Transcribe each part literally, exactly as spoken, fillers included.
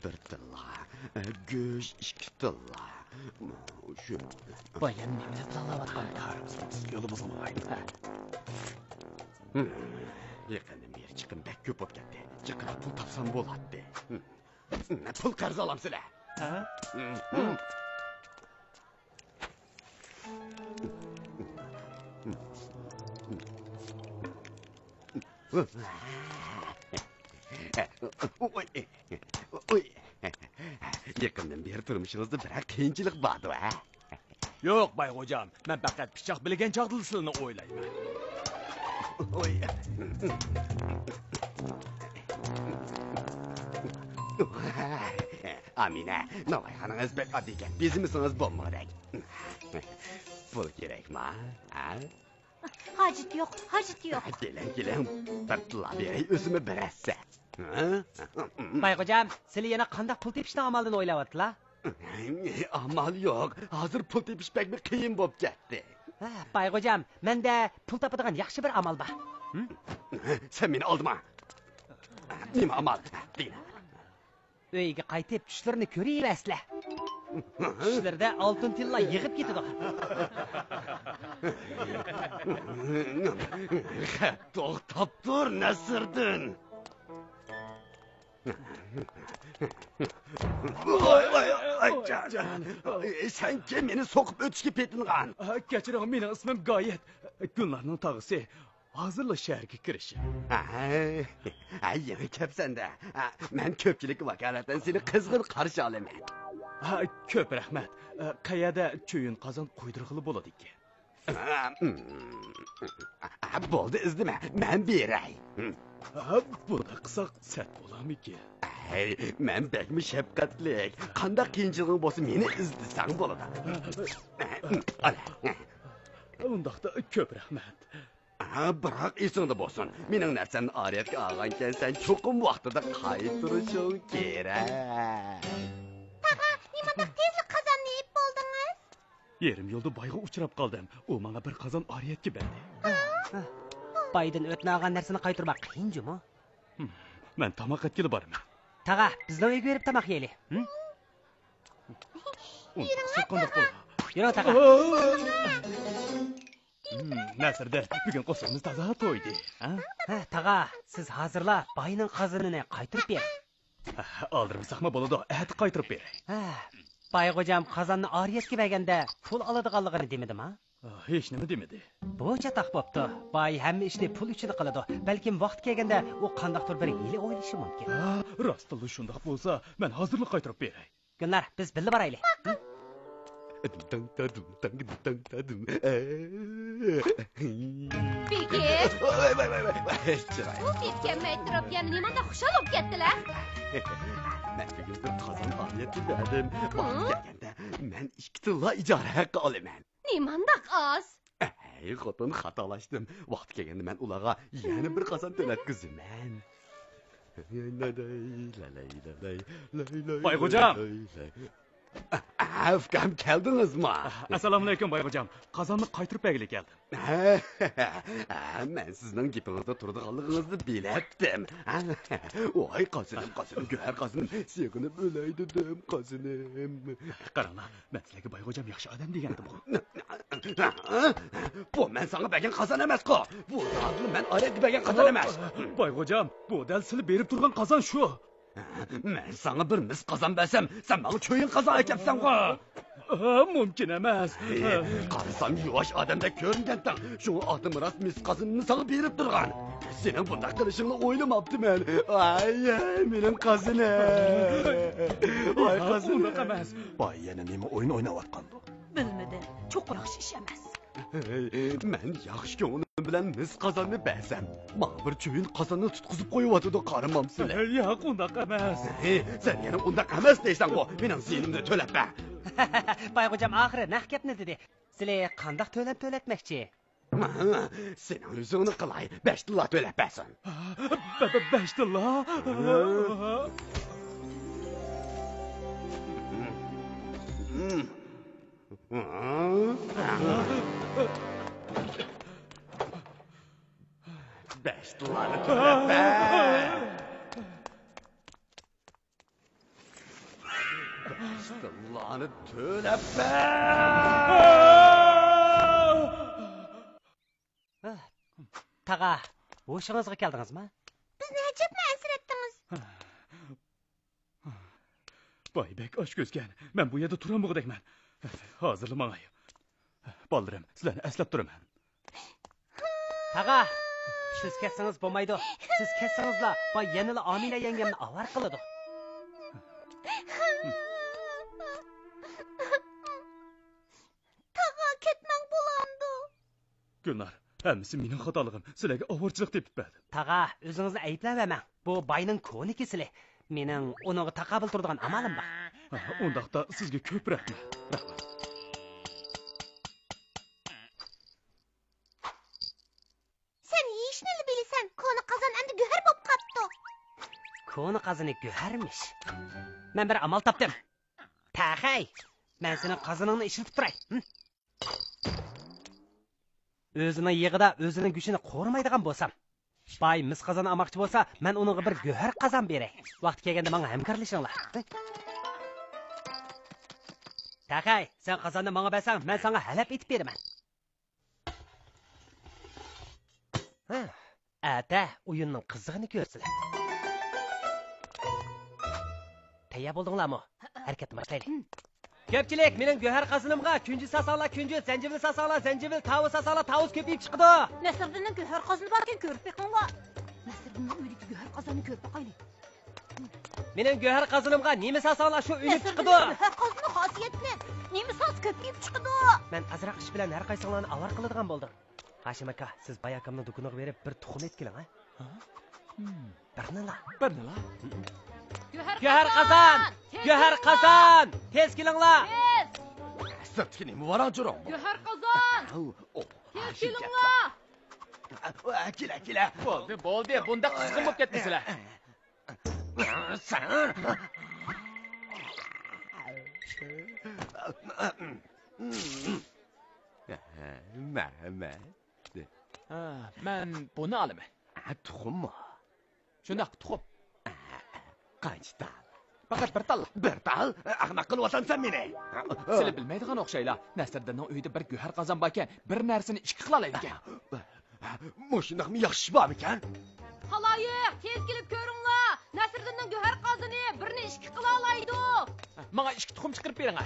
بىر تىللا، گۆش ئىككى تىللا. شۇنىڭ بىلەن بايان نېمىنى پىلانلاۋاتقان؟ يولىمىزغا ماڭايلى. يېقىندىن بېرى چىقىم بەك كۆپ بولۇپ كەتتى. جىقراق پۇل تاپسام بولاتتى. پۇل قەرز ئالامسىلەر؟ ھە؟ يېقىندىن بېرى تۇرمۇشىڭىزدا بىرەر قىيىنچىلىق باردۇ، ھە؟ يوق، باي خوجام، مەن پەقەت پىچاق بىلگەن چاغدىلا سىلىنى ئويلايمەن. ئامىنە، ناۋايخانىڭىز بەك ئاددىيكەن، بېزىمىسىڭىز بولمىغۇدەك. پۇل كېرەكما؟ ھە؟ ھاجىتى يوق، ھاجىتى يوق. كېلىڭ، كېلىڭ، بىر تىللا بېرەي، ئۆزۈممۇ بىر ھەسسە. باي خوجام، سىلى يەنە قانداق پۇل تېپىشنىڭ ئامالىنى ئويلاۋاتىلا؟ ئامال يوق، ھازىر پۇل تېپىش بەكمۇ قىيىن بولۇپ كەتتى. ھە، باي خوجام، مەندە پۇل تاپىدىغان ياخشى بىر ئامال بار. سەن مېنى ئالدىما. نېمە ئامال؟ دېگىنە. ئۆيگە قايتىپ، چۈشلىرىنى كۆرۈۋەرسىلە. چۈشلىرىدە ئالتۇن تىللا يىغىپ كېتىدۇ. توختاپ تۇر، نەسىردىن. ۋاي، ۋاي، ئاي، جان. سەنكى مېنى سوقۇپ ئۆتۈشكە پېتىنغان. كەچۈرۈڭ، مېنىڭ ئىسمىم گايەت. گۈلنارنىڭ تاغىسى. ھازىرلا شەھەرگە كىرىشىم. ھە، يېڭى كەپسەندە. مەن كۆپچىلىككە ۋاكالىتەن سېنى قىزغىن قارشى ئالىمەن. ھە، كۆپ رەھمەت. قەيەردە چۆيۈن قازان قويدۇرغىلى بولىدىكەن. بولدى، ئىزدىمە، مەن بېرەي. ھە، بۇنداق قىلساق سەت بولارمىكىن؟ ھەي، مەن بەكمۇ شەپقەتلىك. قانداق قىيىنچىلىقىڭ بولسا مېنى ئىزدىسەڭ بولىدۇ. ئانا. ئۇنداقتا كۆپ رەھمەت. ھە، بىراق ئېسىڭدە بولسۇن، مېنىڭ نەرسەمنى ئارىيەتكە ئالغانىكەنسەن، چوقۇم ۋاقتىدا قايتۇرۇشۇڭ كېرەك. تاغا، نېمانداق تېزلا قازاننى يېيىپ بولدىڭىز؟ يېرىم يولدا بايغا ئۇچراپ قالدىم. ئۇ ماڭا بىر قازان ئارىيەتكە بەردى. بايدىن ئۆتنە ئالغان نەرسىنى قايتۇرماق قىيىن جۇمۇ. مەن تاماق ئەتكىلى بارىمەن. تاغا، بىزنىڭ ئۆيگە بېرىپ تاماق يەيلى. ئۇنداق قىلساق قانداق بولىدۇ؟ يۈرۈڭ، تاغا. نەسىردىن، بۈگۈن قورسىقىمىز تازا تويدى. ھە؟ ھە، تاغا، سىز ھازىرلا باينىڭ قازىنىنى قايتۇرۇپ بېرىڭ. ئالدىرىمىساقمۇ بولىدۇ، ئەتە قايتۇرۇپ بېرەي. ھە، باي خوجام قازاننى ئارىيەتكە بەرگەندە پۇل ئالىدىغانلىقىنى دېمىدىما؟ ھېچنېمە دېمىدى. بۇ چاتاق بوپتۇ. باي ھەممە ئىشنى پۇل ئۈچۈن قىلىدۇ. بەلكىم ۋاقتى كەلگەندە ئۇ قانداقتۇر بىر ھىيلە ئويلىشى مۇمكىن. ھە، راستتىنلا شۇنداق بولسا، مەن ھازىرلا قايتۇرۇپ بېرەي. گۈلنار، بىز بىللە بارايلى. دىڭ تادىم، دىڭ دىڭ تادىم. بېكىت! ۋاي، ۋاي، ۋاي، ۋاي، چىرايلىق. بۇ بېكىت كەلمەي تۇرۇپ يەنە نېمانداق خۇشال بولۇپ كەتتىلە؟ مەن بۈگۈن بىر قازان ئارىيەتكە بەردىم. ۋاقتى كەلگەندە مەن ئىككى تىللا ئىجارە ھەققى ئالىمەن. نېمانداق ئاز؟ ئەي، خوتۇن، خاتالاشتىم. ۋاقتى كەلگەندە مەن ئۇلارغا يەنە بىر قازان تۆلەتكۈزىمەن. باي خوجام! ئە، ئە، ئۇكام، كەلدىڭىزما؟ ئەسسالامۇئەلەيكۇم، باي خوجام. قازاننى قايتۇرۇپ بەرگىلى كەلدىم. ھە، مەن سىزنىڭ گېپىڭىزدە تۇرىدىغانلىقىڭىزنى بىلەتتىم. ۋاي، قازىنىم، قازىنىم، گۆھەر قازىنىم، سېغىنىپ ئۆلەي دېدىم، قازىنىم. قاراڭلار، مەن سىلەرگە باي خوجام ياخشى ئادەم دېگەنتىمغۇ. بۇ مەن ساڭا بەرگەن قازان ئەمەسقۇ. بۇ زادىلا مەن ئارىيەتكە بەرگەن قازان ئەمەس. باي خوجام، بۇ دەل سىلى بېرىپ تۇرغان قازان شۇ. مەن ساڭا بىر مىس قازان بەرسەم، سەن ماڭا چۆيۈن قازان ئەكەپسەنغۇ. مۇمكىن ئەمەس. قارىسام يۇۋاش ئادەمدەك كۆرۈنگەنتىڭ. شۇڭا ئادىم راست مىس قازىنىمنى ساڭا بېرىپ تۇرغان. سېنىڭ بۇنداق قىلىشىڭنى ئويلىماپتىمەن. ئاي، مېنىڭ قازىنىم. ۋاي، قازىنىم. ئۇنداق ئەمەس. باي يەنە نېمە ئويۇن ئويناۋاتقاندۇ؟ بىلمىدىم. چوقۇم ياخشى ئىش ئەمەس. مەن ياخشى كۆڭلۈم بىلەن مىس قازاننى بەرسەم، ماڭا بىر چۆيۈن قازاننى تۇتقۇزۇپ قويۇۋاتىدۇ، قارىمامسىلەر؟ ياق، ئۇنداق ئەمەس. سەن يەنە ئۇنداق ئەمەس دەيسەنغۇ، مېنىڭ زىيىنىمنى تۆلەپ بەر. باي خوجام ئاخىرى نەق گەپنى دېدى. سىلى قانداق تۆلەم تۆلەتمەكچى؟ سېنىڭ ئۆزۈڭنى قىلاي، بەش تىللا تۆلەپ بەرسۇن. بە-، بە-، بەش تىللا؟ بەش تىللانى تۆلەپ بەر. ئانا تۆلەپ بەر! تاغا، ھوشىڭىزغا كەلدىڭىزمۇ؟ بىزنى ئەجەبمۇ ئەنسىرەتتىڭىز. باي بەك ئاچكۆزكەن. مەن بۇ يەردە تۇرالمىغۇدەكمەن. ھازىرلا ماڭاي. بالىلىرىم، سىلەرنى ئەسلەپ تۇرىمەن. تاغا، سىز كەتسىڭىز بولمايدۇ. سىز كەتسىڭىزلا، باي يەنىلا ئامىنە يەڭگەمنى ئاۋارە قىلىدۇ. تاغا، كەتمەڭ بولامدۇ؟ گۈلنار، ھەممىسى مېنىڭ خاتالىقىم. سىلەرگە ئاۋارىچىلىق تېپىپ بەردىم. تاغا، ئۆزىڭىزنى ئەيىبلەۋەرمەڭ. بۇ باينىڭ كونا كېسىلى. مېنىڭ ئۇنىڭغا تاقابىل تۇرىدىغان ئامالىم بار. ھە، ئۇنداقتا سىزگە كۆپ رەھمەت. رەھمەت. سەن ھېچنىلا بىلىسەن، كونا قازان ئەمدى گۆھەر بولۇپ قاپتۇ. كونا قازىنى گۆھەرمىش. مەن بىر ئامال تاپتىم. تەخەي، مەن سېنىڭ قازىنىڭنى ئىشلىتىپ تۇراي. ھىم؟ ئۆزىنىڭ يېغىدا ئۆزىنىڭ گۆشىنى قورۇمايدىغان بولسام، باي مىس قازان ئالماقچى بولسا، مەن ئۇنىڭغا بىر گۆھەر قازان بېرەي. ۋاقتى كەلگەندە ماڭا ھەمكارلىشىڭلار. تەخەي، سەن قازاننى ماڭا بەرسەڭ، مەن ساڭا ھەلەپ ئېتىپ بېرىمەن. ھە، ئەتە ئويۇننىڭ قىزىقىنى كۆرىسىلەر. تەييار بولدۇڭلارمۇ؟ ھەرىكەتنى باشلايلى. كۆپچىلىك، مېنىڭ گۆھەر قازىنىمغا كۈنجۈت سالساڭلار كۈنجۈت، زەنجىۋىل سالساڭلار زەنجىۋىل، تاۋۇز سالساڭلار تاۋۇز كۆپىيىپ چىقىدۇ. نەسىردىننىڭ گۆھەر قازىنى باركەن، كۆرۈپ بېقىڭلار. نەسىردىننىڭ ئۆيىدىكى گۆھەر قازاننى كۆرۈپ باقايلى. مېنىڭ گۆھەر قازىنىمغا نېمە سالساڭلار شۇ ئۈنۈپ چىقىدۇ. نەسىردىننىڭ گۆھەر قازىنى خاسىيەتلىك، نېمە سالسا كۆپىيىپ چىقىدۇ. مەن ئازراق ئىش بىلەن ھەر قايسىڭلارنى ئاۋارە قىلىدىغان بولدۇم. ھاشىم ئاكا، سىز باي ئاكامنىڭ دۇكىنىغا بېرىپ بىر تۇخۇم ئېلىپ كېلىڭ، ھە؟ ھە؟ بىرنىلا. بىرنىلا؟ گۆھەر قازان! گۆھەر قازان! تېز كېلىڭلار! تېز! سىرتتىكى نېمە ۋاراڭ-چۇرۇڭ؟ گۆھەر قازان! تېز كېلىڭلار! كېلە، كېلە. بولدى، بولدى، بۇنداق قىزغىن بولۇپ كەتمىسىلە. مەرھەمەت. ھە، مەن بۇنى ئالىمەن. ھە، تۇخۇممۇ؟ شۇنداق، تۇخۇم. قانچە تال؟ پەقەت بىر تال. بىر تال؟ ئەخمەق قىلىۋاتامسەن مېنى؟ سىلى بىلمەيدىغان ئوخشايلا. نەسىردىننىڭ ئۆيىدە بىر گۆھەر قازان باركەن، بىر نەرسىنى ئىككى قىلالايدىكەن. مۇشۇنداقمۇ ياخشى ئىش بارمىكەن؟ خالايىق، تېز كېلىپ كۆرۈڭلار! نەسىردىننىڭ گۆھەر قازىنى بىرنى ئىككى قىلالايدۇ! ماڭا ئىككى تۇخۇم چىقىرىپ بېرىڭە!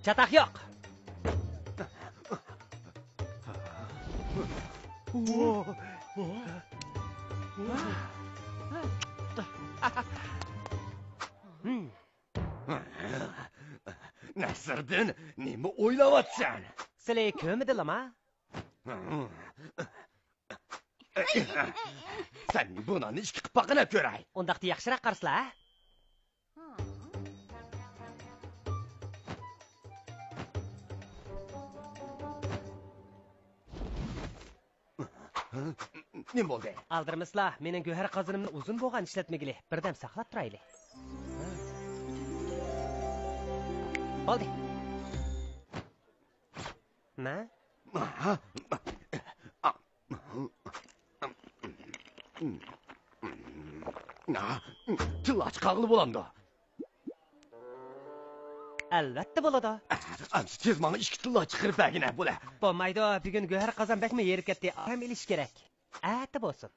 چاتاق يوق! نەسىردىن، نېمە ئويلاۋاتىسەن؟ سىلى كۆرمىدىلىما؟ سەن بۇنى ئىككى قىلىپ باققىنا كۆرەي. ئۇنداقتا ياخشىراق قارىسىلا، ھە؟ نېمە بولدى؟ ئالدىرىمىسىلا، مېنىڭ گۆھەر قازىنىمنى ئۇزۇن بولغان ئىشلەتمىگىلى، بىردەم ساقلاپ تۇرايلى. بولدى. نە؟ تىللا چىقارغىلى بولامدۇ؟ ئەلۋەتتە بولىدۇ. ئەمسە تېز ماڭا ئىككى تىللا چىقىرىپ بەرگىنە، بولە. بولمايدۇ، بۈگۈن گۆھەر قازان بەكمۇ ھېرىپ كەتتى، ئارام ئېلىش كېرەك. ئەتە بولسۇن.